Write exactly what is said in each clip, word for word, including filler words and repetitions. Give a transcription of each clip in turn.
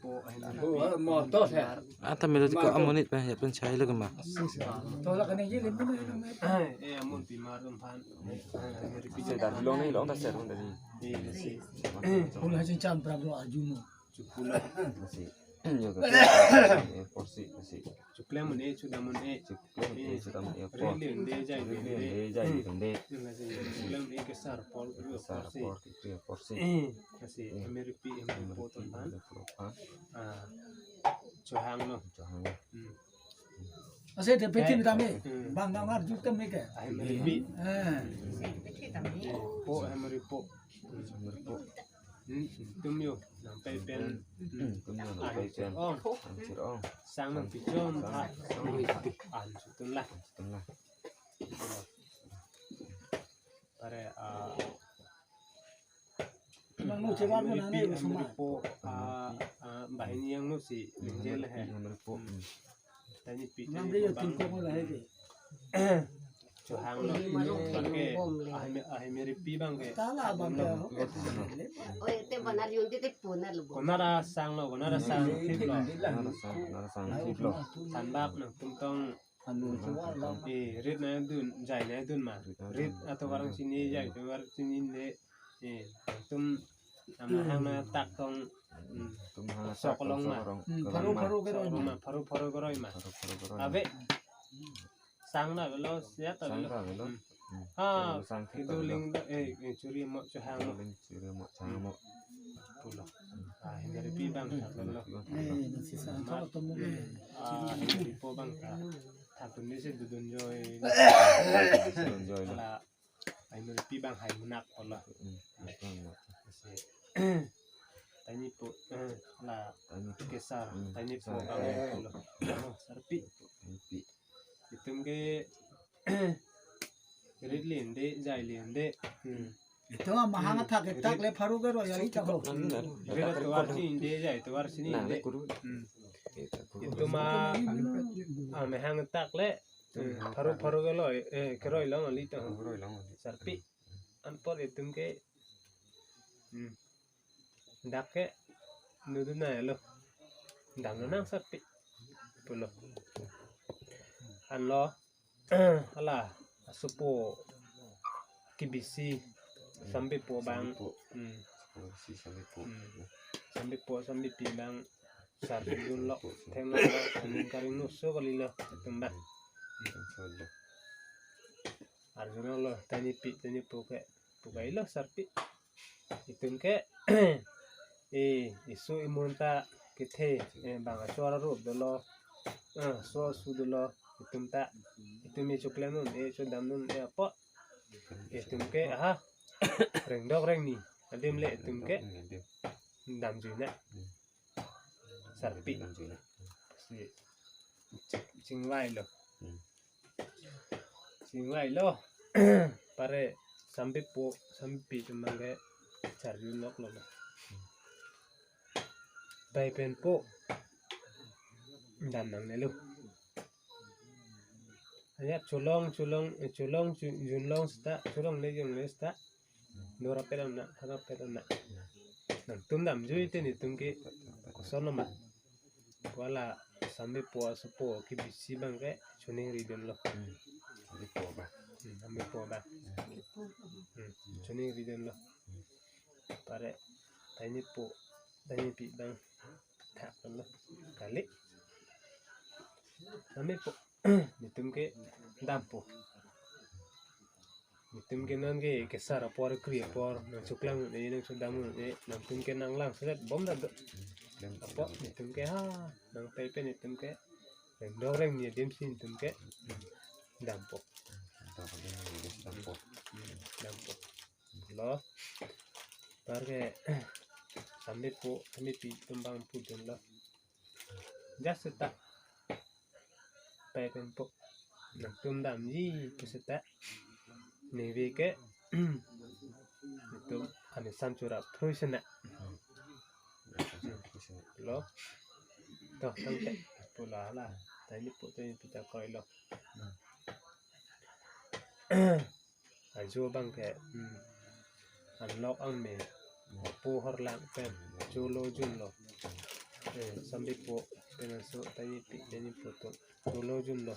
Motor he. Ata melo ko amonit pa ya pen chai lo kema. Tola kane ye lembu na. Eh, amun pimar tum phan. Bisa dar long ni long ta ser tadi. Iya sih. Pula sing cham prablo arjuno. Chukula. Masih. Yo ke. Eh, porsi masih. Chuklem un-e, chudam un-e. Chuklem un-e, chudam un-e. Rili un-e, jai un-e. Rili un-e, jai un-e. Chuklem un-e, kesar por, kesar porsi. Por, porsi. Eh, kasi, eh, M R P, M R P, M R P tum phan. M R P tum phan. Ah, chohang lo. Chohang lo. Hmm. Ase de peti mi tame. Hmm. Bang bang arju tame ke. Ah, M R P. Eh. Po, M R P po. M R P po. Hmm, tum yo, nang pai pen. Hmm, tum yo, nang pai pen. Ong. Ang sir ong. Sang nang pichon tha. Sang nang pichon tha. An sutun lah. An sutun lah. Pare, ah, nang nu chebar mo nang ne, M R P, M R P po, ah, ah, bahini yang nu si, M R P, lenjel he. M R P po. Hmm. Tani pi nang tani dia bang. Tingko mo lah he. Chohang lo. Bang ke, ah, M R P bang ke. Tala bang ke. Oi, te banar yun te te punar lo. Konara sang lo, konara sang thip lo. Konara sang, konara sang thip lo. Tanbak nangtum tong. Anu, eh, rit na dun, jai na dun ma. Rit atovar sini, jai atovar sini le. Eh, tum amahang na tak tong. Hmm. Tum hang sok tak long tong ma. Sok long. Hmm, sok pharu, long ma. Pharu keroi sok long ma. Ma, pharu, pharu keroi ma. Pharu, pharu keroi ma. Ave. Sang na velo, siat ta velo. Sang ta velo. Hmm. Hmm. Ah, pharu sang thip ta velo. Kiduling do, eh, eh, churi mo, chohang mo. Kiduling, churi mo, chohang mo. Pulo. Ah, M R P bang, tak lo. Eh, nasi sang thok tong mo. Ah, M R P po bang, tak. Thakthun ni si dodun joi. Dodun joi lo. Ala, M R P bang hai munak pulo. Hmm, munak. Kasi, tani po, eh, ala, tani po. Kesar, hmm, tani po, kesar, bang, eh, pulo. Oh, sarpi. Sarpi. Itum ke, rit lende, jai lende. Hmm. Itum amahang athak ketak le pharu keroi ya ita ho. Rit atovar sini inde, jai atovar sini inde. Hmm. Itum a, amahang athak le, hmm, pharu pharu keroi, eh, keroi long ali ta ho. Keroi long ali. Sarpi. Anpot itum ke, hmm. Dak ke nudun na lo. Dam lo nang sarpi. Pulo. Anlo, ala, asopo kibisi sambipo bang. Sambipo. Hmm. Asopo kibisi sambipo. Hmm. Sambipo, sambipi bang. Sarpi dun lo. Theng lo, aning karing nusu kali lo. Tum bang. Hmm. Tum solo. Arjuno lo, tani pi, tani po ke. Pukai lo sarpi. Itum ke, eh, isu imun ta kethe, eh, bang achor arup dolo, eh, so su dolo, itum ta, itum e choklem un-e, chodam un-e apot. Itum ke, aha, rengdok rengni adim le itum ke, damjui na. Sarpi. Si chingvai lo. Hmm. Chingvai lo. Pare sambipo, sambipi atum bang ke charjun nok lo. Pai pen po. Dam nangne lo. Hanya cholong, cholong, eh, cholong, chu-, junlong seta, cholongle, junle seta. Dora pet amna, thara pet amna. Nangtum damjui te netum ke koson lo ma. Wala sambipo asopo kibisi bang ke choningri dun lo. Hmm. Sambipo ba. Hmm, sambipo ba. Hmm, choningri dun lo. Pare, tani po, tani pi bang. Thak lo. Kali. Sambipo. Netum ke dampo. Netum ke non ke kesar apor kri apor nang choklang ne nang chodam ne nangtum ke nang lang selet bom da do. Apot netum ke ha nang pai pen netum ke rengdok rengni adim si netum ke dampo. Dampo. Dampo. Lo. Par ke sambipo, sambipi atum bang pudun lo. Just seta. Pai pen po. Nangtum damji pu seta. Neve ke. Netum anisam chura thrui sena. Lo. Toh, tangte. Pula la. Tani po tani pita koi lo. Ajo bang ke, hmm, anlok angme, apo horlang pen, cholo junlo. Eh, Sambepo, penang so, Tanipi, Tanipo atum. Dolo junlo.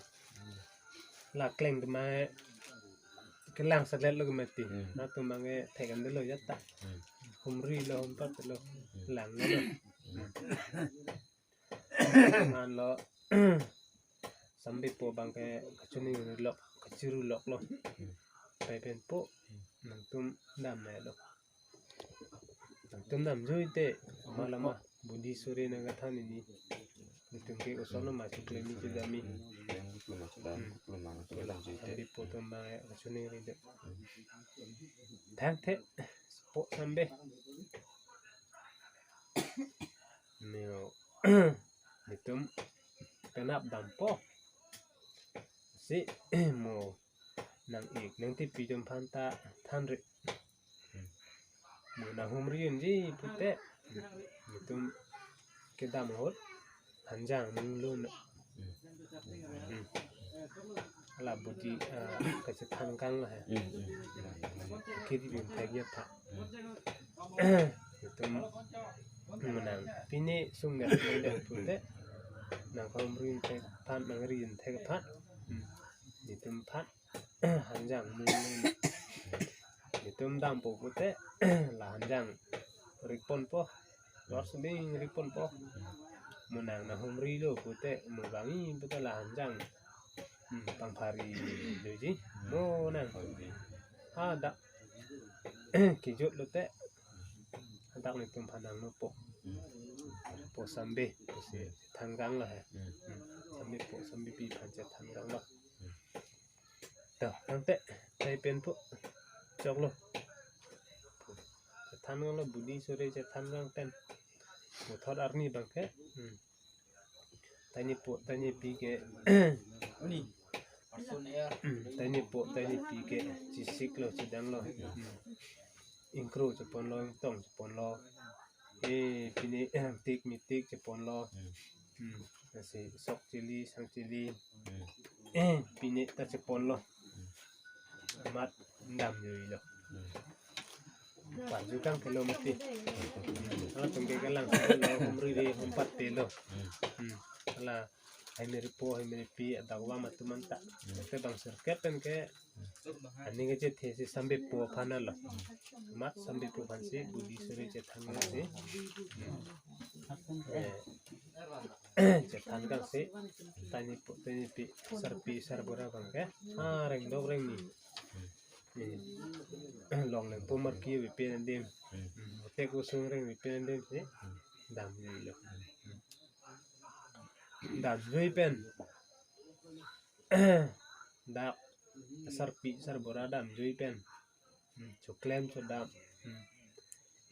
La kleng tema kelang sadet lo kemati. Hmm. Latum abang ke thek-an detlo jata. Hmm. Humrilo, humpat lo. Hmm. Langlo. Hmm. Anlo Sambepo abang ke kachiningrilo, kachiruloklo. Hmm. Pai pen po, nangtum damnelo. Nangtum damjui te, malama, budi sore nangkethan ini. Nangtum ke koson ma chikle mi chedam mi. Hmm. Sambepo atum abang ke kachiningri det. Thangthe, po Sambe. Neo, nangtum penap dampo. Si, mo nang-ik nangtipi atum aphan ta thanri. Mo nanghumri unji pute, nangtum kedam ahut Hanjang mung lun. Hmm. Ala budi, ah, kachethan kang lo he. Hmm, hmm. Kiri bin thek ya tha. Hmm. Nangtum menang. Pine sung ya, nang pute. Nang humri thek aphan, nangri thek aphan. Hmm. Nangtum aphan Hanjang mung lun. Nangtum dampo pute, la Hanjang rikponpo. Lor suding rikponpo. Mo nang nanghumrilo pute, mo bang-i pute la Hanjang. Hmm, pangphari doji. Mo nang. Hadak kejut lote. Hadak nangtum aphan nangnopo. Po Sambe, po si than kang lo he. Hmm. Sambepo, Sambepi aphan chethan kang lo. To, tangte, tai pen po. Choklo. Chethan kang lo, budi sore chethan kang pen. Puthot arni abang ke. Hmm. Tanipo, Tanipi ke. Uni. Hmm, Tanipo, Tanipi ke. Chisiklo, chedanglo. Hmm. Ingkro cheponlo, ingtong cheponlo. Eh, pine, eh, tik mitik cheponlo. Hmm. Hmm. Lasi sok chili, sang chili. Hmm. Eh, pine ta cheponlo. Hmm. Amat damjuilo. Hmm. Parju kang kelo mati. Halatum ke kelang lo, humri re, humpat te lo. Hmm. Hmm. Hala, hai meri po, hai meri pi, adak vam atum anta. Hmm. Ke bang sirkep pen ke, aning kechethe si Sambepo aphan lo. Amat Sambepo aphan si, budi sore chethan kang si. Eh, chethan kang si, Tanipo, Tanipi, sarpi, sarbura abang ke. Ah, rengdok rengni. Eh, longleng po marki avepen adim. Hmm, otek osung reng avepen adim si. Damjuilo. Damjui pen. Dak sarpi sarbura damjui pen. Hmm, choklem chodam. Hmm.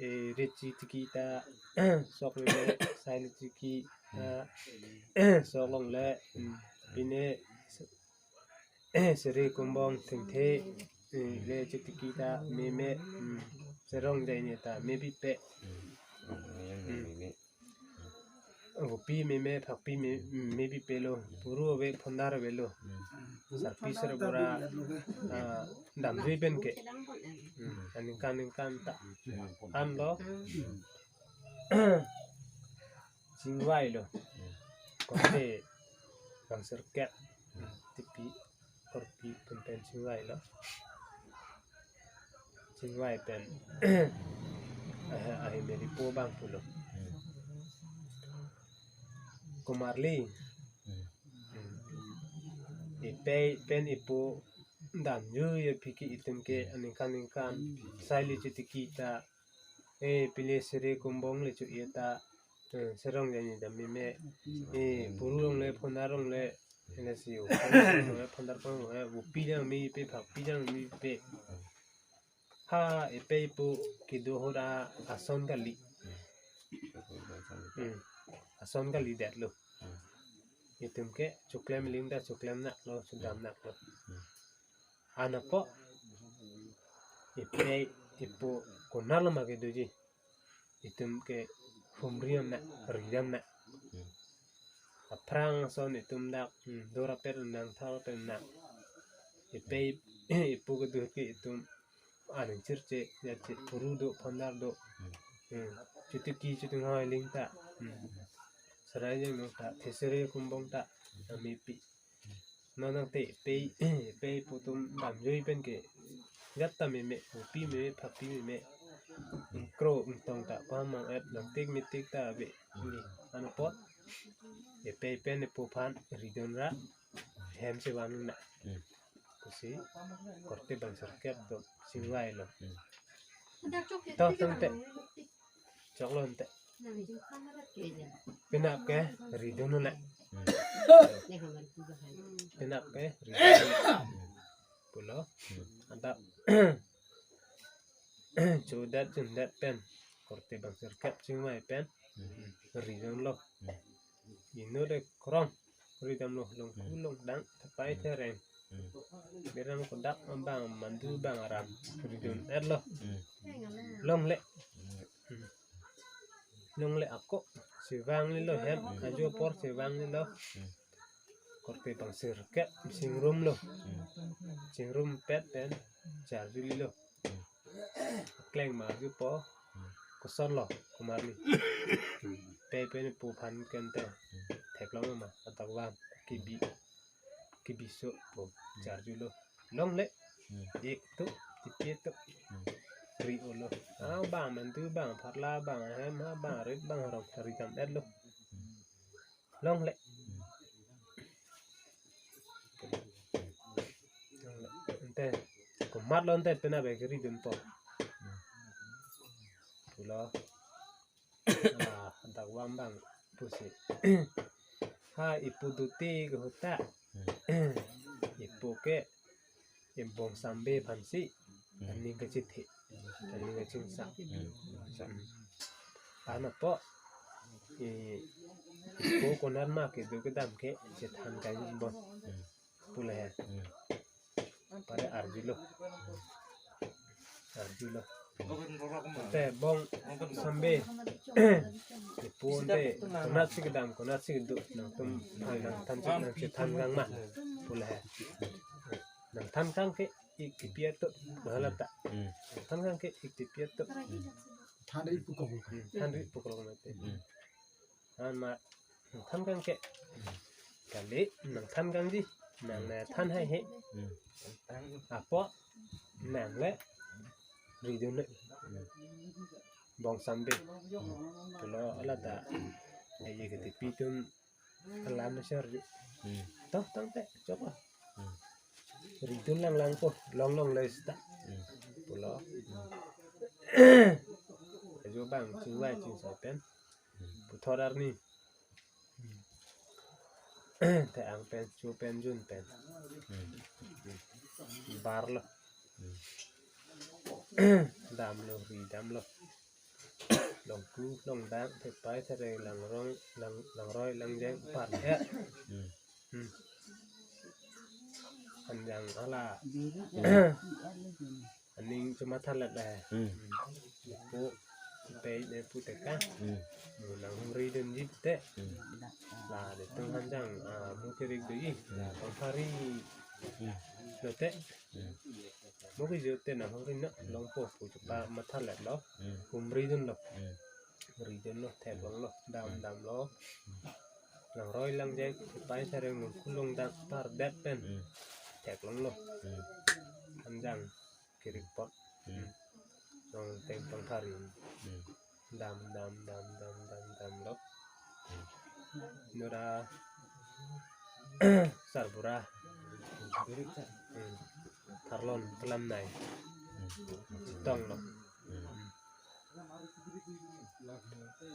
Eh, rit chitiki ta sok le, sai le chitiki ta sok longle. Hmm. Pine se-, sere kumbong thengthe, eh, le chitiki ta meme. Hmm. Serong jaine ta mebipe. Hmm. Vopi meme, phakpi me, mebipelo, puru ave, phondar avelo. Hmm. Sarpi sarbura, ah, damjui pen ke. Hmm. Aningkan ningkan ta. Anlo. Chingvailo. Kote bang sirkep. Tipi, korpi atum pen chingvailo. Chingvai pen. Ahe, ahe meri po abang pulo. Hmm. Komarli. Hmm. Hmm. Ipei pen ipo damjui aphi ke itum ke aningkan ningkan. Sai le chitiki ta. Eh, pile sere kumbong le cho-e ta. Eh, serong jaine ta meme. Eh, puru longle, phondar longle. Ena si o. Phondar pon longle, vopi jang mepe, phakpi jang mepe. Ha, ipei ipo kedo ahut ason kali. Hmm. Ason kali detlo. Itum ke choklem aling ta choklem naklo, chodam naklo. Anapo, ipei ipo konatlo ma kedoji. Itum ke humri damnang, ri damnang. Hmm. Aphrang ason itum dak, hmm, dor apet nang, thar apet nang. Ipei ipo kedo ke itum aning chirche, jache, puru do, phondar do. Hmm. Hmm. Chitiki, chitinghoi aling ta. Hmm. Sarai jeng nong ta, thesere kumbong ta, amepi. Non nang te, pei, pei putum damjoi pen ke. Jat ta meme, upi meme, phapi meme. Kro, tong ta, pamang et, nang tik mi tik ta, be. Ni, ano pot. E pei pen, e po phan, ridon ra. Hem se van na. Hmm. Pusi, korte bang sirkep to, singvai lo. Hmm. To, tang te. Choklo te. Penap ke ridon na. Hmm. Penap ke ridon na. Pulo. Hmm. Adap. Chudat chundat pen. Korte bang sirkep singvai pen. Hmm. Ridon lo. Hmm. Inut de krong. Ridam lo longku longdang. Thepai thereng. Hmm. Berang kodak abang mandu bang aram. Ridon et lo. Hmm. Longle. Hmm. Longle ako. Sivang lilo hem. Ajo apor sivang lilo. Hmm. Korte bang sirkep singrum lo. Hmm. Singrum pet pen. Charju lilo. Hmm. Kleng ma arju po. Hmm. Koson lo, komarli. Hmm. Pei pen po phan ken te. Hmm. Theklong ma, atak vang, kibi. Kibi so po. Hmm. Charju lo. Longle. Hmm. Ik tu, tipi tu. Hmm. Ri o lo. Ah, bang mandu, bang pharla, bang hem, ah, bang rit, bang rong, ridam et lo. Hmm. Longle. Ante, komat lo ante penap ke ridon po. Pulo. Ah, dak vang bang pusi. Ha, ipu duti ke huta. Ipu ke, imbong sambe phansi. Hmm. Aning kachethe. Aning kachingsa. Hmm. Ano po, i, ipu konat ma kedo kedam ke, chethan kai bon. Hmm. Pule he. Hmm. Pare arju lo. Arju lo. Te bong sambe. Ipu ante konat si kedam, konat si kedo. Nangtum, nangthan si, nangchethan kang ma. Pule he. Nangthan kang ke ik tipi ato, mahala ta. Hmm. Nangthan kang ke ik tipi ato. Than ri pu kong. Hmm, than ri pu kong mate. Hmm. Than ma, nangthan kang ke. Kali, nangthan kangji. Nang, eh, than hai he. Hmm. Apo, nang le, ridon le. Hmm. Bong sambe. Hmm. Pulo ala ta. Aye ke tipi atum alam na share ju. Hmm. Toh, tangte, coba. Hmm. Ridon lang lang po, long long le sita. Hmm. Pulo. Hmm. Ajo bang, chingvai chingsai pen. Hmm. Puthot arni. Hmm. Te ang pen, chu pen, jun pen. Hmm. Bar lo. Hmm. Dam lo, ridam lo. Longku, longdang, thepai, thereng, langrong, lang, langroi, langjeng, par, ya. Hmm. Hmm. Hanjang ala. Aning cuma thalat le. Hmm. Ipu, pei, ne pu teka. Hmm. Mo nanghumri dunji te. Hmm. La, de tung hanjang, ah, mo kirik doji. Hmm. Pangphari. Hmm. Lo te. Hmm. Mo ke jo te nanghumri na, longpo pu chupa mathalat lo. Hmm. Humri dun lo. Hmm. Ridon lo, theklong lo, dam, hmm, dam lo. Langroi langjeng, pai sareng longku longdang, par det pen. Hmm. Theklong lo. Hmm. Hanjang, kirik pot. Hmm. Long teng pangphari. Hmm. Dam, dam, dam, dam, dam, dam lo. Hmm. Nora sarbura. Hmm. Tharlon kelam nai. Hmm. Chetong lo. Hmm.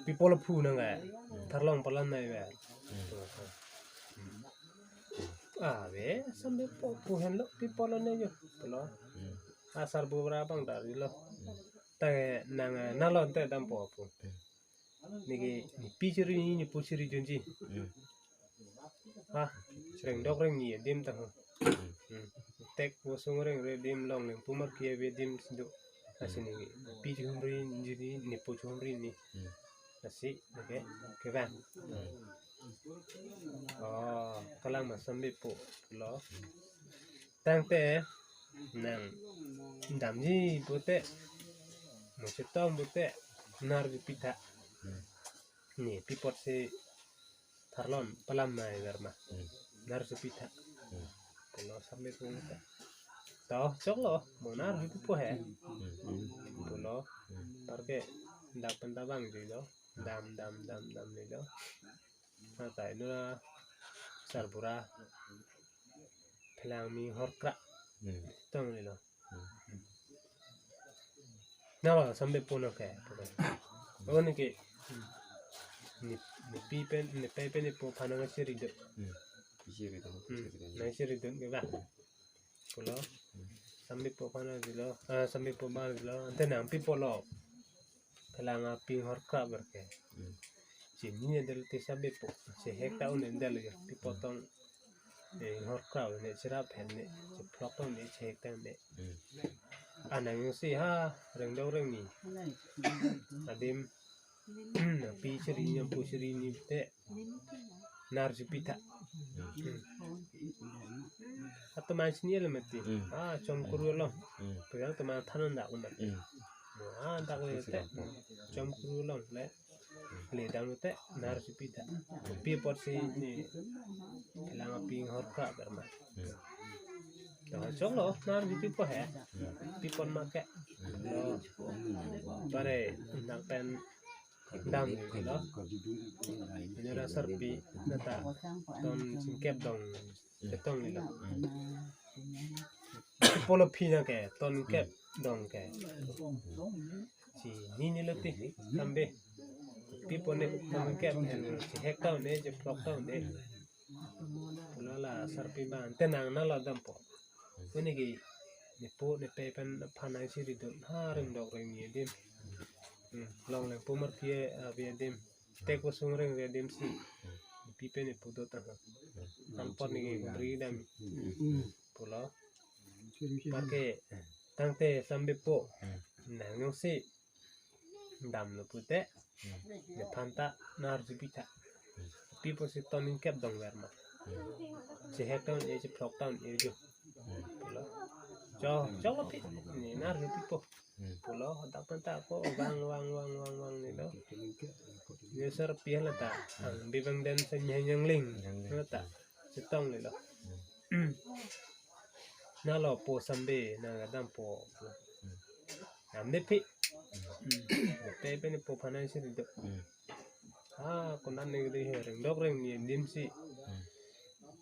People phu nang eh. Hmm. Tharlong palan nai ve. Hmm. Ah, ve, sampai po phu hen lo, people ne jo. Pulo. Hmm. Asarbura bang dari lo. Hmm. Te nang, eh, nalon te dampo pu. Hmm. Niki, nipi chiri ni, nipu chiri junji. Hmm. Ha, rengdok rengni adim ta ho. Hmm. Hmm. Tek vosong rengre adim, longleng pumar ki ave adim si do. Asi niki, nipi chihumri ni, nipu chihumri ni. Hmm. Asi, oke, kevang. Hmm. Oh, kalang ma sambe po lo. Tangte, nang damji pute, mo chetong pute, nar di pitha. Hmm. Ni, pi apot si tharlon, palam nai verma. Hmm. Nar supi tha. Hmm. Pulo sambe pu ta. To, choklo, mo nar supi po he. Hmm. Pulo, hmm, tar ke, dak pen ta vangjuilo. Dam, dam, dam, damjuilo. Nata inut asarbura phelang mi horkra. Hmm. Tong nilo. Hmm. Nalo sambe po nang ke. Oh, neke. Ne, nepi pen, nepei pen nepo aphan nangchiri dun. Hmm. Chiri dun. Hmm. Chiri dun. Nangchiri dun ke ba. Pulo. Hmm. Sambe po aphan nangchirilo. Ah, sambe po aphan nangchirilo. Ante nangpi pulo. Phelang aping horkra ver ke. Hmm. Chini ne del te sambe po. Chehek ta un-e del yo. Pi po tong. Eh, horkra ne cherap hen ne. Chephlok tong ne chehek ta un-e. Hmm. Anang si ha rengdok rengni adim. Pi chiri ni, pu chiri ni te. Nar supi tha. Hmm. Atum ai chini le mati. Hmm. Ah, chom kuru along. Hmm. Pegang teman thanon dak un-e. Hmm. Ah, dak le te. Chom kuru along le. Le dam te nar supi tha. Pi apot si ne phelang aping horkra verma. Hmm. To, choklo, nar supi po he. Hmm. Pi apot ma ke. Hmm. Lo. Bare, nang pen damlo. Inut asarpi nata ton singkep dong chetong nilo. Pulo phi nang ke ton kep dong ke. Chinilo ti sambe. Pi po ne ton kep hen chehek ta un-e, chephlok ta un-e. Pulo la asarpi abang ante nang nalo dampo. Kuni ke nepo nepei pen aphan nangchiri dun ha rengdok rengni adim. Hmm, long lengpo marki ave adim. Tek kosong rengre adim si. Pi pen nepo do ta ha. Anpon neke bri dam. Pulo. Tar ke tangte sambe po. Nang nong si. Damlo pute. Nephan ta nar supi tha. Pi apot si ton ingkep dong verma. Chehek ta un-e, chephlok ta un-e jo. Pulo. Cho, choklo pi. Ne nar supi po. Pulo, dak pen ta ko vang, vang, vang, vang, vang nilo. Ne asarpi hala ta. Ang bibang den sa nyang nyangling. Hala ta. Chetong nilo. Nalo po sambe, nang dampo. Amde phi. Hmm. Te pen po aphan nangchiri dun. Hmm. Ah, konan ne de he rengdok rengni adim si. Hmm.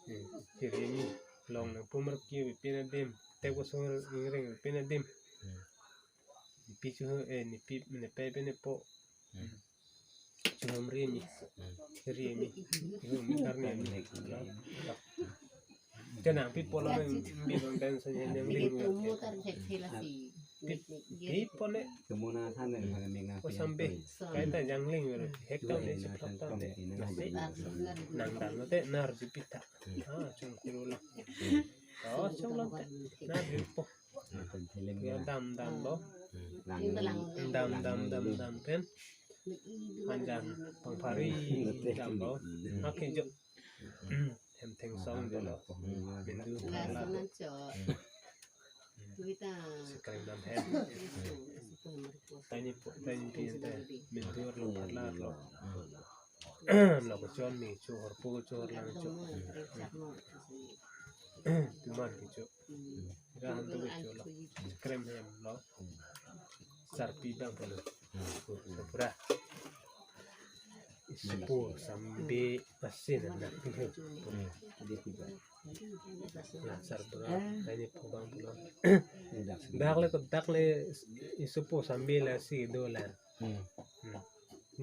Hmm. Chiri ni long nang pu marki ave pen adim. Tek kosong reng ave pen adim. Hmm. Pi chu eh nepi nepei pen nepo. Hmm. Chihum ri mi. Hmm. Ri mi. Chihum mi karni mi. Te nangpi pulo nang bibang den sa nyang ling. Pi, pi po ne. Kemuna than nang mena. Ko sambe. Kaita jangling ver. Hek ta un-e, chephlok ta un-e. Nasi. Nang dam te nar supi tha. Ah, chom kuru lo. Oh, choklo te. Nar supi po. Ya dam damlo. Dam, dam, dam, dam pen. Anjan pangphari damlo. Akhei jo. Hem thengsong dolo. Bindu pharla. Sekreng dam hem. Tani po, tani pi ente. Bindu arlo pharla arlo. Lo kechon me cho, horpo cho, arlang cho. Tuman kecho. Ira hantu kecholo. Sekrem hem lo. Sarpi abang pulo. Pura. Isopo sambe asin anak. Ya, sarbura. Ini po abang pulo. Dak le ko, dak le isopo sambe lasi do la. Hmm. Hmm.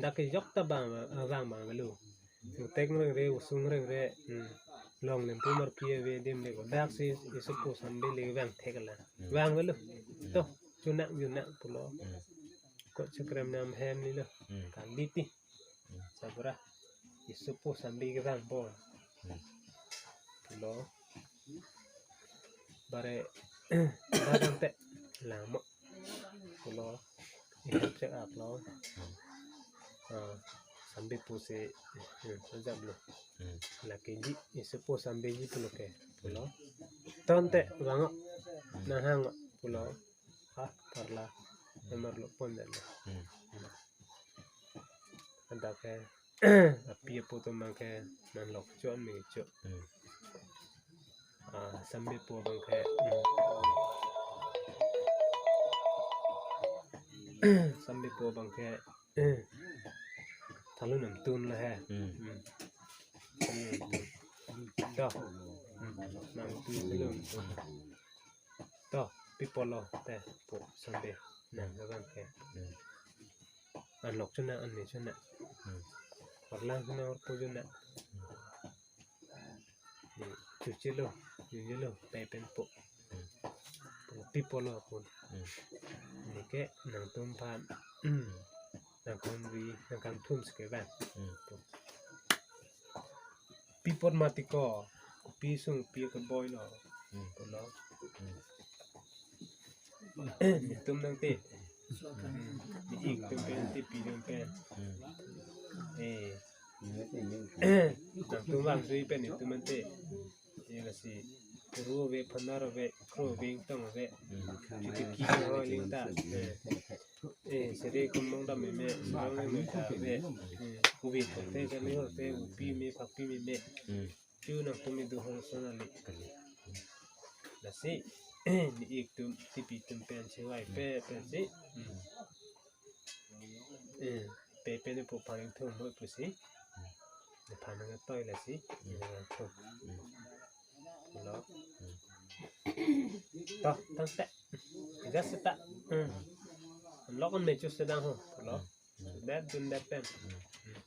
Dak kejok ta abang, abang abang lo. Tek rengre, osung rengre, hmm, long lempo marpi ave adim le ko. Dak si isopo sambe le vang thek la. Hmm. Vang velo. Hmm. To, chunak junak pulo. Hmm. Ko sekrem nam hem ni lo. Hmm. Kali ti. Hmm. Sarbura. Isopo sambe kevang po. Hmm. Pulo. Bare, barang te lang mo. Pulo. Ihap chek ak lo. Hmm. Ah, sambe pusi, hmm, ajab lo. Hmm. Lake ji, isopo sambe ji pulo ke. Pulo. Ton te vang o. Hmm. Nahang o. Pulo. Ha, parla. Emar lo pon den lo. Hmm. Ada ke. Api apo atum abangke nanglok chot me chot. Hmm. Ah, Sambepo abangke. Hmm. Sambepo abangke. Thalu namtun lo he. Hmm. Hmm. Thalu namtun. To. Hmm. Namtun thalu namtun. To, pi apotlo te, po Sambe. Nang abangke. Hmm. Anlok chot na, anme chot na. Hmm. Arlang chot na, arpo chot na. Hmm. Chuchelo, chuchelo, pe pen po. Hmm. Po, pi apotlo po. Hmm. Neke nangtum aphan. Hmm. Nangkangri, nangkangthum si ke bang. Hmm. Po. Pi apot mati ko, pi sung pi keboi lo. Hmm. Pulo. Hmm. Netum nangte. Ne-ik atum pen, nepi atum pen. Hmm. Eh. Nangtum vangtui pen netum ante. Eh, lasi. Ru ave, phanar ave, kro ave, ingtong ave. Hmm. Chuti ki ho ling ta. Eh. Eh, sere kumong dam meme, sarang meme ta ave. Eh, kubi te, kami ho te, upi me, pakpi meme. Hmm. Chu nangtum me do hong son ali. Lasi, ne-ik atum, nepi atum pen chingvai pe, pensi. Hmm. Eh, pe pen po pharing thum mo pusi. Ne phan nangtoi lasi. Hmm. Nangthum. Hmm. Lo. Hmm. To, tangte. Just ta. Hmm. Lok an me chu sedang ho. Lo. Hmm. That dun that pen. Hmm. Hmm.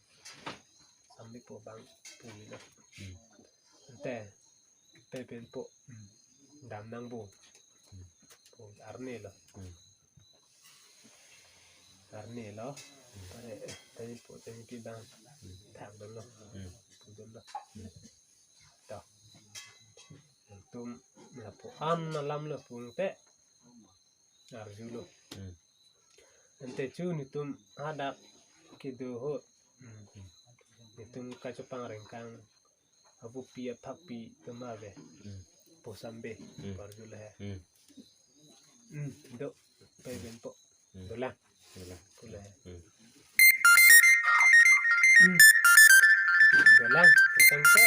Sambepo abang puli lo. Hmm. Ante, pe pen po. Hmm. Dam nangpo. Hmm. Po arni lo. Hmm. Arni lo. Hmm. Pare, tani po, tani pi abang. Hmm. Thang dun lo. Hmm. Pu dun lo. Hmm. To. Nangtum lapu-an alam lo pung te. Arjulo. Hmm. Ante chu netum hadak kedo ho. Hmm. Netum kachopang rengkang abupi aphakpi atum ave. Hmm. Po Sambe. Hmm. Arjulo he. Hmm. Hmm. Do. Pe pen po. Hmm. Dolang. Dolang. Pule. Hmm. Hmm. Dolang, putang te.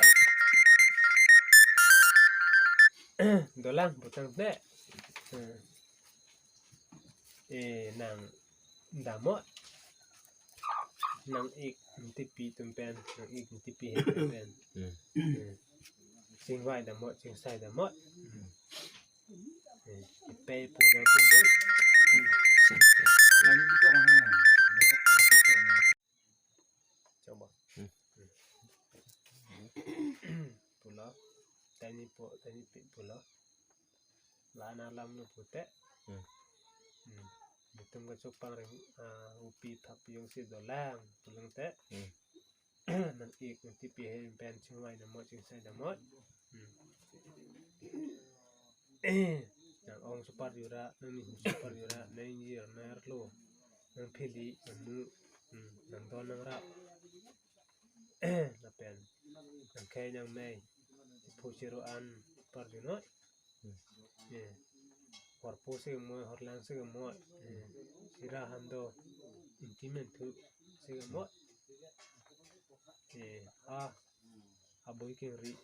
Dolang, putang te. Hmm. Eh, nang damot. Nang-ik nepi atum pen, nang-ik nepi atum pen. Hmm. Hmm. Chingvai damot, chingsai damot. Hmm. Eh, pe pu na pu na. Choba. Hmm. Pulo. Tani po, tani pi pulo. La-an alam lo pute. Hmm. Hmm. Netum kachopang reng, ah, abupi aphakpi jongsi dolang, pulang te. Hmm. Nang-ik nepi atum pen chingvai damot, chingsai damot. Hmm. Eh, nang-ong super jura, nang nihu super jura, nang ingjir, nang arlo, nang phili, nang mu, hmm, nang don nang rap. Lapen, nang khei nang mei, phu chiru an super junoi. Hmm. Eh, hor po si kemoi, hor lang si kemoi. Eh, sira hando, inti menthu si kemoi. Eh, ah, aboi kengri.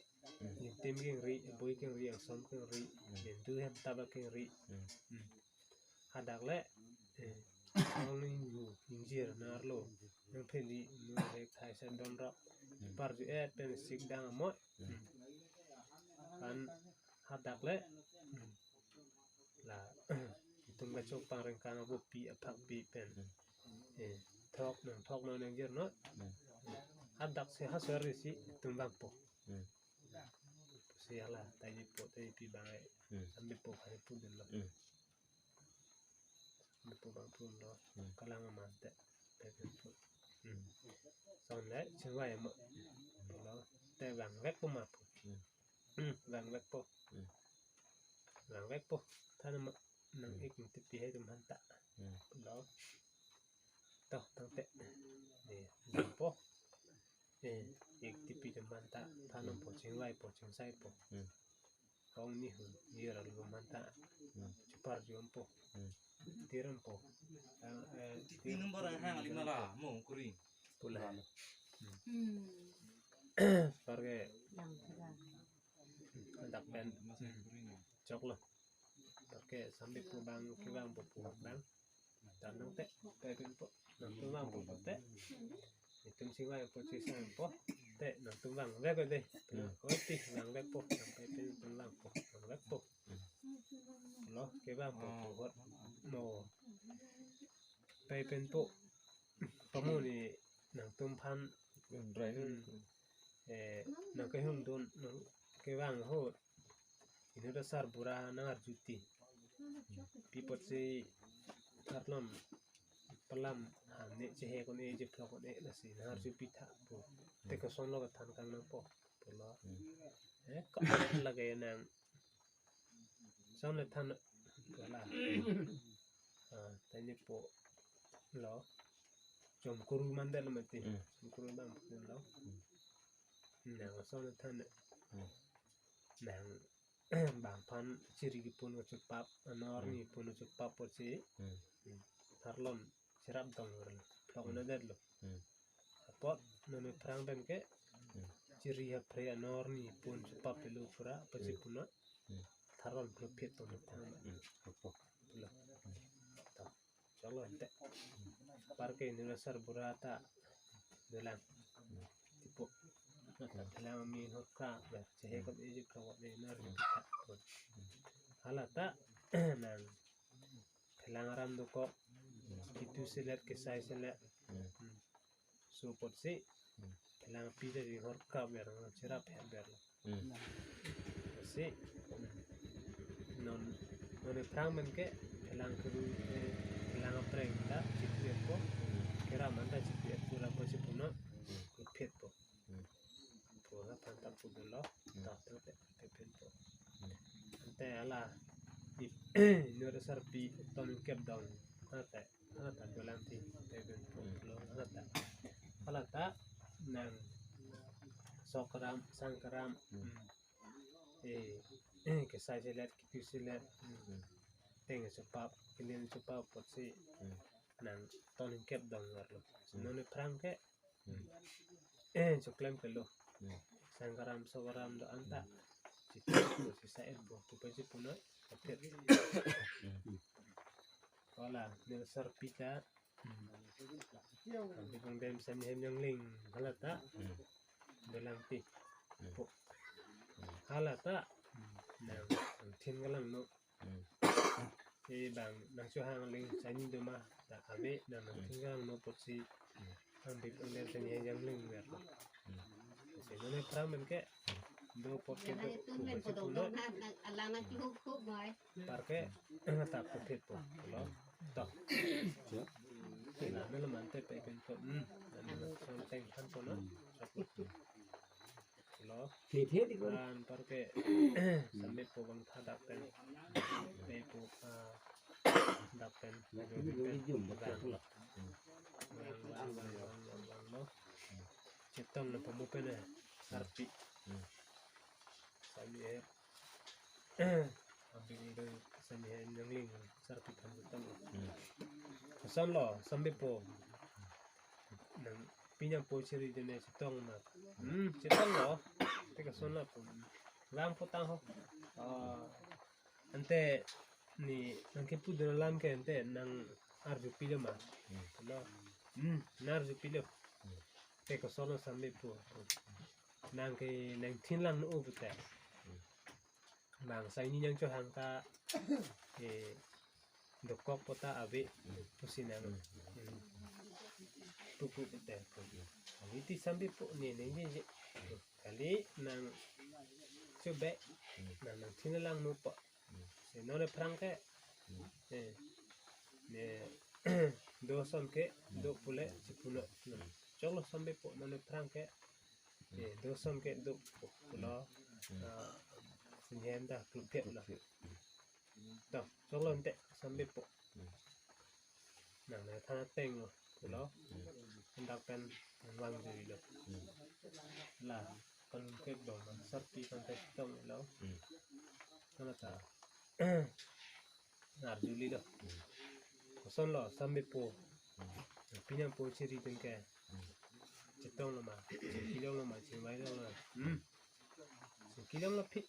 Hmm. Intim kengri, aboi kengri, angsom kengri. Hmm. Indu hem taba kengri. Hmm. Hmm. Hadak le, eh, ong inhu, ingjir, nang arlo, nang phili, nang rek, thai sen don rap. Hmm. Parju-et pen sik dang amoi. Hmm. Hmm. An hadak le, hmm. La, netum kachopang rengkang abupi aphakpi pen. Hmm. Eh, thok nang, thok nang ingjir noi. Hmm. Hadak si ha seri si netum vangpo. Hmm. Si hala, tani po, tani pi abang ai. Hmm. Sambepo kali pu dun lo. Hmm. Sambepo abang pu lo. Hmm. Kalang aman te. Te pu. Hmm. Son le, chingvai mo. Lo, te vangvekpo ma pu. Hmm. Hmm, vangvekpo. Hmm. Vangvekpo. Than ma, nang-ik nepi atum aphanta. Hmm. Lo. To, tangte. Eh, dampo. Eh, ik nepi atum aphanta. Than nangpo, chingvaipo, chingsaipo. Hmm. Ong nihu, ingjir arlo atum aphanta. Hmm. Chupar jompo. Hmm. Tirampo. Ah, eh, tir- Number ang hang lima la, mo kuring. Pula. Hmm. Parke Yang kurang. Dak pen choklo. Parke sambil pu bang kevang pu pu bang. Tanang te, te pin po. Nangtum vang po te. Itum sing vai po, si sang po. Te nangtum vangvek dei. Hmm. Oti vangvek po. Nang pe pin tum vang po. Vangvek po. Lo, kevang po pu hot. Mo. Pe pin po. Pamu ni nangtum aphan. Drai. Hmm. Eh, nang kehumdun, nang kevang ahut. Inut asarbura nang arjuti. Pi apotsi arlom palam, ah, ne chehe ko-an e, chephlok ko-an e, lasi nang arju pitha pu. Te koson lo kethan kang nang po. Pulo. Hmm. Eh, ko lake nang. Son le than. Wala. Ah, tani po lo. Jom kuru mandal mati. Hmm. Jom kuru bang lo. Hmm. Nang son le than. Hmm. Nang bang aphan chiri kipun kachepap, anor Hmm. ni pun kachepap apotsi. Hmm. Hmm. Arlom cherap dong lo. Phlok Hmm. na det lo. Hmm. Apot non aphrang pen ke Hmm. chiri ha phre anor ni pun chepap lo pura, apotsi Hmm. puno. Hmm. Arlom phlo phet to na tang. Hmm. Opo. Pulo. Hmm. Ta. Choklo ante. Parke inut asarbura ta dolang. Hmm. Tipo. Nata Hmm. dolang mi hor kra ber. Chehe Hmm. ko-an e, chephlok ko-an e, nang arju Hmm. pitha. Hmm. Hala ta nang dolang aram dokok, Hmm. kitu selet, kesai selet. Hmm. Hmm. So apotsi, Hmm. dolang pi ta di hor kra ber, cherap het ber. Hmm. Si, hmm. Non, non aphrang pen ke, dolang kuru, eh, dolang apreng ta, chitu et po, Hmm. keram an ta chitu et po, la apotsi puno, Hmm. Phet po. Hmm. Pu aphan ta pu dolo, Hmm. ta ta te, te pin po. Hmm. Ante hala, i, inut asarpi ton kep dong, hala ta, hala ta dolang ti, te pin po Hmm. lo, hala ta. Hala ta, nang sok aram, sang aram, Hmm. hmm. Eh, eh, kesai selet, kitu selet, hmm. Hmm. Teng chepap, kelen chepap apotsi, Hmm. nang ton kep dong arlo. Hmm. Non aphrang ke, Hmm. Eh, choklem kelo. Hmm. Sang aram, sok aram do-an ta. Hmm. Chitu, sisa et po, tu apotsi puno, kaphet. Hmm. Wala, inut asarpi ta. Hmm. Kami pang dem sami hem yang ling, hala ta. Hmm. Dolang ti. Hmm. Po. Hmm. Hala ta. Hmm. Nang, nangthin kelang no. Hmm. Eh, bang nang chohang ling sani do ma, ta ave nang nang Hmm. thingang no apotsi. Hmm. Ang bip ang der sani yang ling ber. Hmm. Si non aphrang pen ke do apot ke do. Alang na chuhup hup mai. Parke, eh, ta pu phet po. Lo. To. Ya. Ina melo mante pe pin po. Hmm. Anu son teng kan po no. Hmm. Lo. Thithe di ko. An parke sambil po bang tha dak pen. Pe po, ah, dak pen. Na kini dong di jum, bak dak pen. Lo. Wang, wang, wang, wang, wang, lo. Chetong na pamu pen eh. Sarpi. Hmm. Sami eh. Abing do sami eh nangling sarpi tham chetong. Hmm. Koson lo, sambil po. Nang pi nangpo chiri dun ne chetong ma. Hmm, chetong lo. Te koson lo po. Vang po tang ho. Ah, ante ni nang kepu dun alam ke ante nang arju pilo ma. Hmm. Lo. Hmm, nang arju pilo. Hmm. Te koson lo sambil po. Nang ke nangthin lang no pu te. Hmm. Bang sani nang chohang ta, eh, dokok po ta ave, Hmm. pusi nang. Hmm. Hmm. Pupu po te. Hmm. Kali ti sambil po ne ne je je. Kali nang chobe, Hmm. nang nangthin lang no po. Hmm. Si non aphrang ke, Hmm. eh, ne, do ason ke, Hmm. do pule, si puno. Hmm. Choklo sambil po, non aphrang ke, Hmm. eh, do ason ke, do pu-, pulo. Hmm. Ah, singhem ta, kluphet lo. Kluphet. Hmm. To, choklo ante, sambil po. Hmm. Nang ne than ateng lo, pulo. Hmm. Dak pen vang jui lo. Hmm. La, kon kek dong, sarpi kon tek tong lo. Hmm. Hala ta. Nang arju lilo. Hmm. Koson lo, sambil po. Hmm. Pi nangpo chiri dun ke. Hmm. Chetong lo ma, chingki long lo ma, chingvai long lo ma. Hmm. Chingki long lo phi.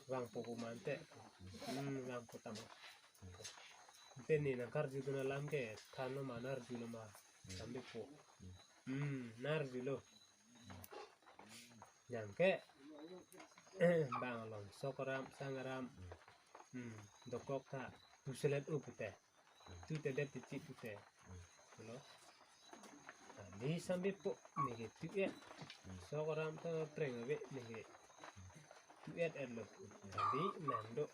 Vangpo pu ma ante. Hmm, vangpo tangho. Ante ne nangkarjudun alam ke than lo ma, narju lo ma, sambepo. Hmm, narju lo. Nang ke bang along sok aram, sang aram. Hmm, dokok ta, tu selet u pute. Tu te det ti chit pute. Lo. Ani sambepo, neke tu-et. Sok aram ta preng ave, neke tu-et-et lo. Ani nang do.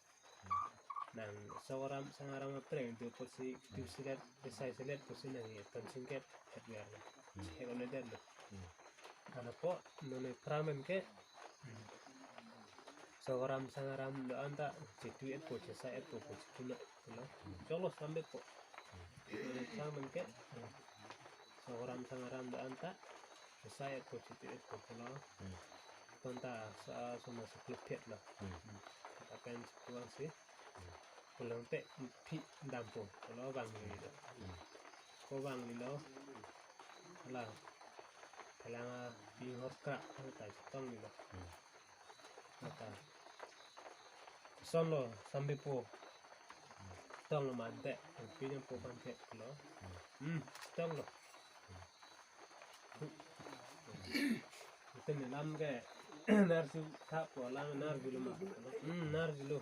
Nang sok aram, sang aram apreng do pusi, tu selet, kesai selet pusi nangke tonsingkep-et ver lo. Chehek-un-edet lo. Anapo, non aphrang pen ke, sok aram, sang aram do-an ta, chetu-etpo, chesai-etpo, chekuna lo. Choklo sambepo. Non aphrang pen ke, sok aram, sang aram do-an ta, chesai-etpo, chetu-etpo lo. Ton ta sa, sona sekluphet lo. Lapen sepuang si. Pulang te phi dampo, lo vangli lo. Ko vangli lo. La. Phelang api hor kra, ta chetong ni lo. Nata. Son lo, sambepo. Tong lo ma ante, pi dampo kan ke lo. Hmm, chetong lo. Ante ne alam ke, narju tha pu alam narju lo ma. Hmm, narju lo.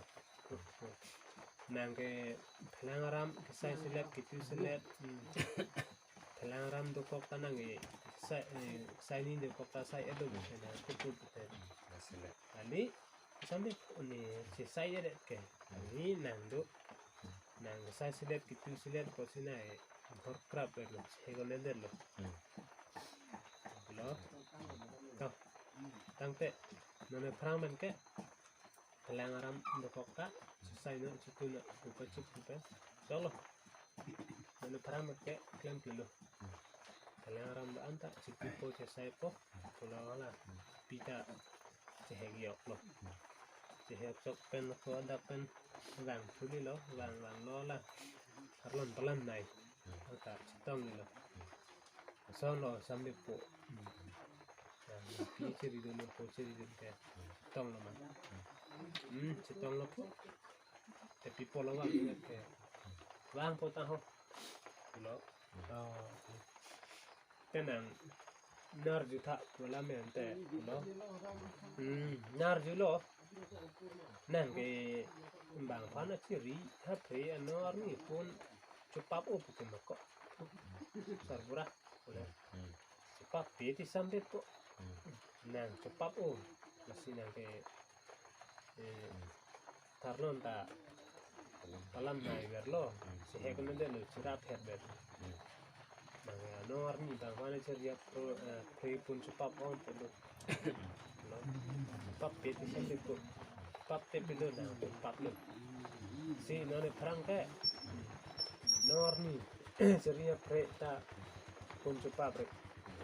Nang ke phelang aram, kesai selet, ketu selet. Hmm. Phelang aram dokok ta nangke sai, eh, sai ni dokok ta sai-et lo, nang kutu pute. Selet. Ani, sambepo ne, chesai-et ke. Ani nang do. Nang kesai selet, ketu selet, pusi nang, eh, hor krap-et lo, chehek-un-edet lo. Lo. Tang. Tangte, non aphrang pen ke. Phelang aram dokok ta, chesai non, chetu non, kupa chip kupa. Choklo. Non aphrang pen ke, klemkle lo. Phelang aram do-an ta, chetupo, chesaipo. Pulo la. Pi ta, chehek yok lo. Chehek chok pen, ko adap pen, vang thuli lo, vang vang lo la. Arlon palam nai. Anta chetong ni lo. Son lo sambepo. Hmm. Pi chiri dun po chiri dun ke. Tong lo ma. Hmm, chetong lo po. Te pi pulo vang ke. Vangpo tangho. Lo. Oh. Te nang narju tha pu alam ante lo. Hmm, narju lo. Nang ke bang aphan achiri ha phre ano arni pon chopap o pu ke ma ko. Sarbura. Chopap pe ti sambepo. Nang chopap o. Lasi nang ke, eh, tharlon ta palam nai ver lo. Chehek-un-edet lo, chirap-het ver. Nang ano arni bang aphan achiri apro, eh, phre pon chopap ong pe lo. Lo. Chopap pe ti sambepo. Chopap te pe lo nang chopap lo. Si non aphrang ke. Ano arni achiri aphre ta pon chopap re.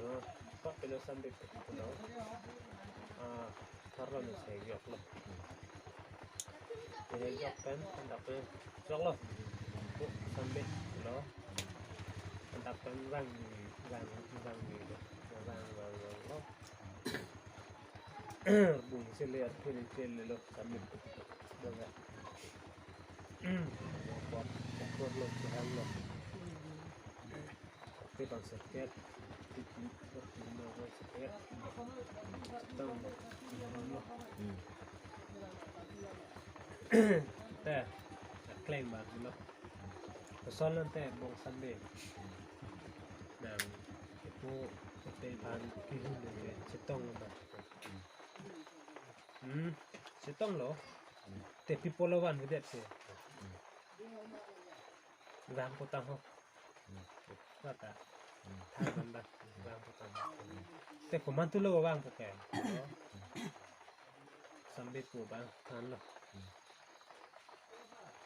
Lo. Chopap pe lo sambepo lo. Ah, tharlon chehek yok lo. Chehek yok pen, anta pen. Choklo. Sambe lo. Anta pen vang, vang, vang ni lo. Vang, vang, vang lo. Bung sele at pele pele lo sambe. Dong ya. Bor, bor lo, Tuhan lo. Te bang seket. Titi, titi, bang seket. Tong lo. Te, kleng bang lo. Kosonlo te bong sambe. Nang ipu te ban kihun le chetong lo. Hmm, chetong lo. Te pi pulo vanvedet te. Vangpo tangho. Kata. Tha ban ba. Vangpo tangho. Te komantu lo vangpo ke. Sambepo bang than lo.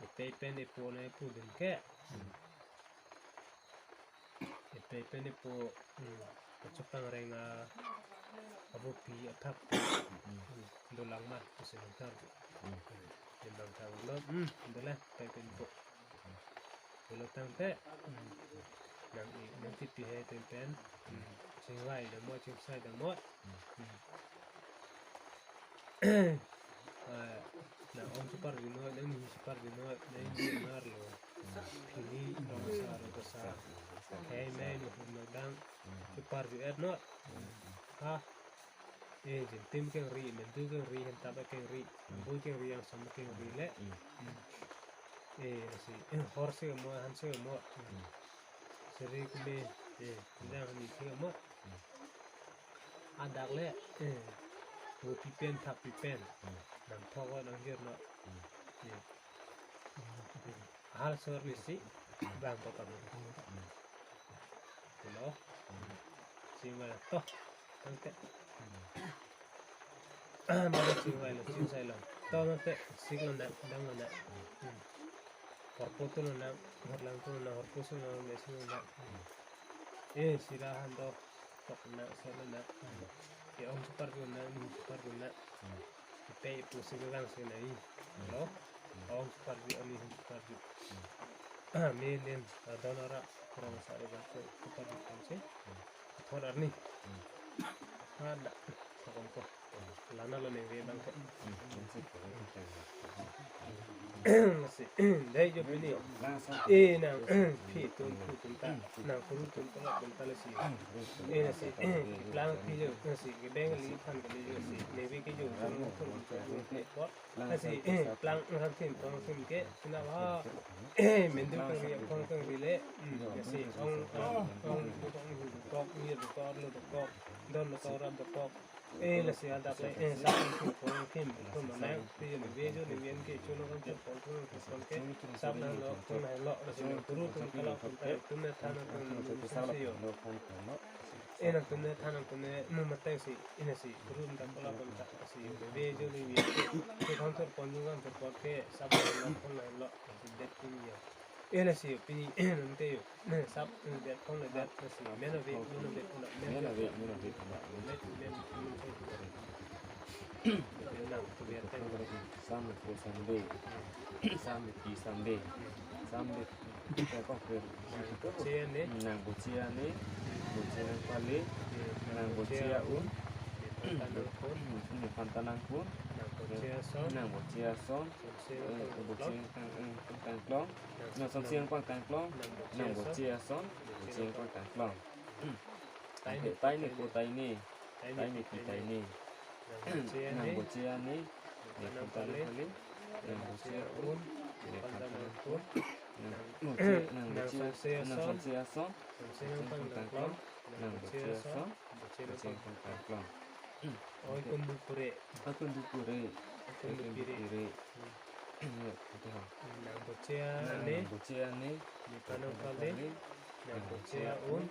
Epei pen epo nangpu dun ke. Epei pen epo, hmm, kachokang reng a, abopi athak. Hmm, dolang ma, pusi nangthang. Hmm, nangthang lo, hmm, dolang, epei pen epo. Pulo tangte, hmm, Nang i, nang chiti he tem pen. Hmm. Chingvai damnon, chingsai damnon. Hmm. Ah, nang ong cheparjunon, nang ni cheparjunon, nang ni nar lo. Pini rong sa, rong sa. Hei, mei, no hum, no dang. Cheparju-etnon. Ha. Eh, jintim kengri, mendu kengri, hentap kengri, bui kengri, angsong kengri le. Hmm. Eh, lasi, eh, hor si mo, han si mo. Hmm. Seri kumi, eh, dang hani si mo. Hmm. Adak le, eh, bu pipen, thap pipen. Hmm. Nang thok, nang hirnon. Hmm. Eh. Hal sor ni si, bang ko kam. Hmm. Hello. Chingvai to. Tangte. Mane chingvai lo, chingsai lo. To tangte, sik lonang, dang lonang. Hmm. Horpo tu lonang, horlang tu lonang, horpo su lonang, me su lonang. Eh, sira han to, tok nang, sel lonang. Eh, ong cheparjunang, ni cheparjunang. Pe ipu si lang si nai. Lo. Ong cheparju, ani hum cheparju. Ah, me len, adon ara, rong sa, rong sa, cheparju kan si. Thor arni. Ada. Thokong ko. Lana lo neng ve bang ke. Si. Dei jo pini. Eh, nang, phi tum, phu tum ta. Nang kuru tum ta, tum ta lasi. Eh, lasi. Lang phi jo, lasi. Ke Bengali phan ke jo lasi. Neng ve ke jo, jo, jo, jo, jo, jo. Lasi, eh, plang nang thim, plang thim ke, sina ba, eh, mendu kengri, plang kengri le, hmm, lasi, ong, ong, ong, ong, dokok, mir dokok, arlo dokok, don dokok, rat dokok. Eh, lasi adak le, eh, sa thim, plang thim, plang nang, ti ni ve jo ni ven ke, chuno kan, plang, plang, plang ke, sab nang lo, plang nang lo, lasi, nang turu tum kalau, tum tai, tum ne than, tum ne than, tum ne than, tum ne, no mateng si, ina si, room ta kola pon ta, si, ve jo ni ve. Ke thong thor pon jung kan thor pon ke, sab lo, lo, pon lo, lo, si, det pini jo. Ina si, pini, nang te jo. Sab, det pon le det, si, men ave, men ave, men ave, men ave, men ave. Nang, tu ve teng. Sam ko Sunday. Sam ki Sunday. Sam de. Ko ko. Boche ne. Nang boche ne. Boche nang pale. Nang boche un. Nang panta nang pun. Nang boche ason. Nang boche ason. Boche nang pang tangklong. Nang som siang pang tangklong. Nang boche ason. Boche nang pang tangklong. Taini, taini, ko taini. Taini, taini, taini. Nang boche ne. Nang boche ne. Nang boche ne. Nang boche un. Nang boche, nang boche, nang boche ason. Boche nang pang tangklong. Nang boche ason. Boche nang pang tangklong. Oi kundu pure. Oi kundu pure. Oi kundu pire. Nang boche ne. Nang boche ne. Nang boche un.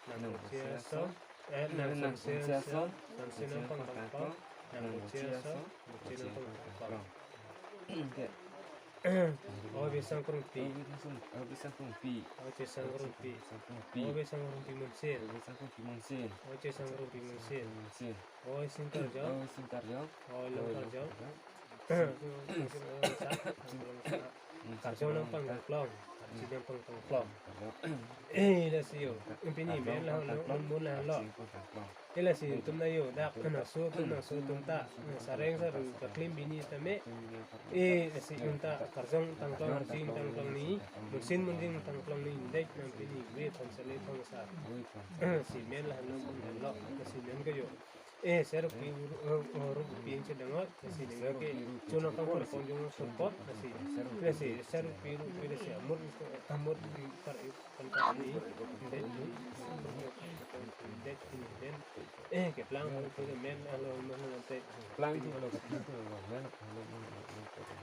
Nang boche ason. Eh, nang som siang ason. Som siang pang tangklong. Nang boche ason. Boche nang pang tangklong. Oi Bisang Krungpi. Oi Bisang Krungpi. Oi Bisang Krungpi. Oi Bisang Krungpi Munsin. Oi Bisang Krungpi Munsin. Oi Bisang Krungpi Munsin. Oi Sing Karjong. Oi Sing Karjong. Oi Long Karjong. Karjong nang pang tangklong. Karjong nang pang tangklong. Eh, lasi jo. Pini men la lo, mun la lo. Eh, lasi tum na jo, dak, nang so tum, nang so tum ta, sareng saru, kaklim bini tame. Eh, lasi tum ta, karjong tangklong, arjing tangklong ni, munsin munjing tangklong ni, dek nang pini, ve thong sale thong sa. Si men la lo, mun la lo, lasi men ke jo. Eh, seruk pi, eh, ruk pi ang chedang oi, lasi deng ke, chuno kang pon jong sopot, lasi, lasi, seruk pi, ruk pi, lasi, amur, amur, par, Kan ta ni, det ni, det ni, det. Eh, keplang halo tu men, halo, men, halo, te. Plang tu halo, plang tu halo, men, halo, men, halo, men.